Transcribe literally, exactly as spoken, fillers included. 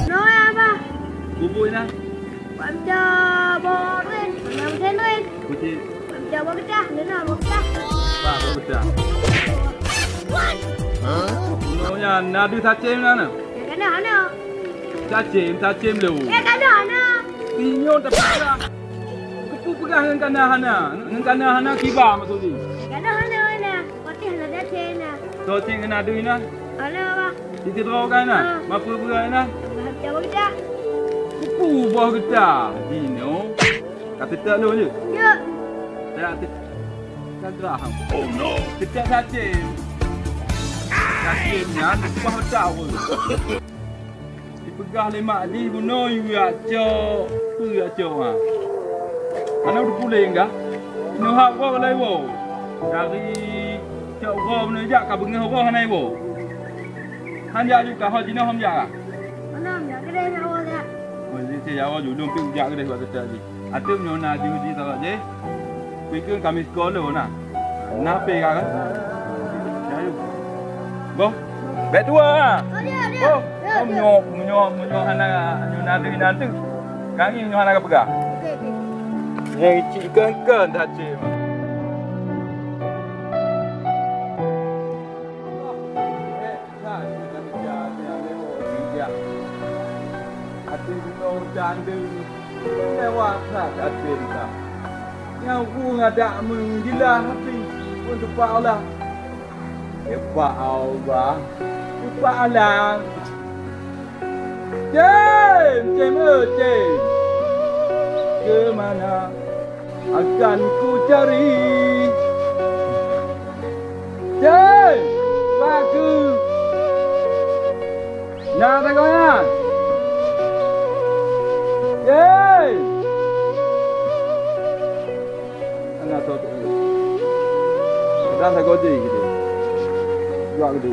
Noe, Abah. Bubui na. Bak meja boh ruen, na meja ruen. Kucing. Bak meja boh geudah, na boh geudah. Bak boh geudah. Hah? Nyoe nyan na deuh sacém na, na? Ya, kana hana. Sacém, sacém lé. Ya, kana hana. Inyoe tapi dah. Keupeue peugah ngon kana hana? Ngon kana hana kiban maksud jih? Ya, kana hana, hana. Patéh na sacém na. Sacém ngon na deuh na? Hana, Abah. Siti droe kan na? Ah. Mapeue beurah na? Bah geuta, bah geuta. Kupu boh geuta. Dinoe. Ka teutek lôn je. Ya. Tak teutek. Ka gerah. Oh no. Teutek sacém. Sacém nyan bah geuta. Dipeugah lé mak jih bunoe yue cok. Peue cok ha? Hana teupuléng kah? Inoe hak woe lé woe. Dari cok woe bunoe jak ka beungoh woe hana woe. Han jak ju ka, ho jinoe hom jak ka? Mana hom jak, keudeh jak woe jak. Oh, jadi saya awak ju dong pi jak keudeh buat ketat ji. Ateueh nyoe na ji uji sarat ji. Pikir kami sekolah na. Na pe ka kan? Ya, yuk. Boh. Bek dua ha. Oh, ya, ya. Boh. Ya, ya. Meunyoe, meunyoe, meunyoe hana, nyoe na deuh, na deuh. Kami nyoe hana ka peugah. Okey, okey. Nyang cik kan-kan dah cik. Até bunoe tandeueng lewat that até mita. Nyang ureueng adak meunggila api pun teupah Allah. Teupah Allah, teupah Allah. Tem, tem, eh, tem. Ke mana? Akan ku cari. Cai, paku. Na sagoe nyan. Cai. Ana tu tu. Dah sagoe je gitu. Dua gitu.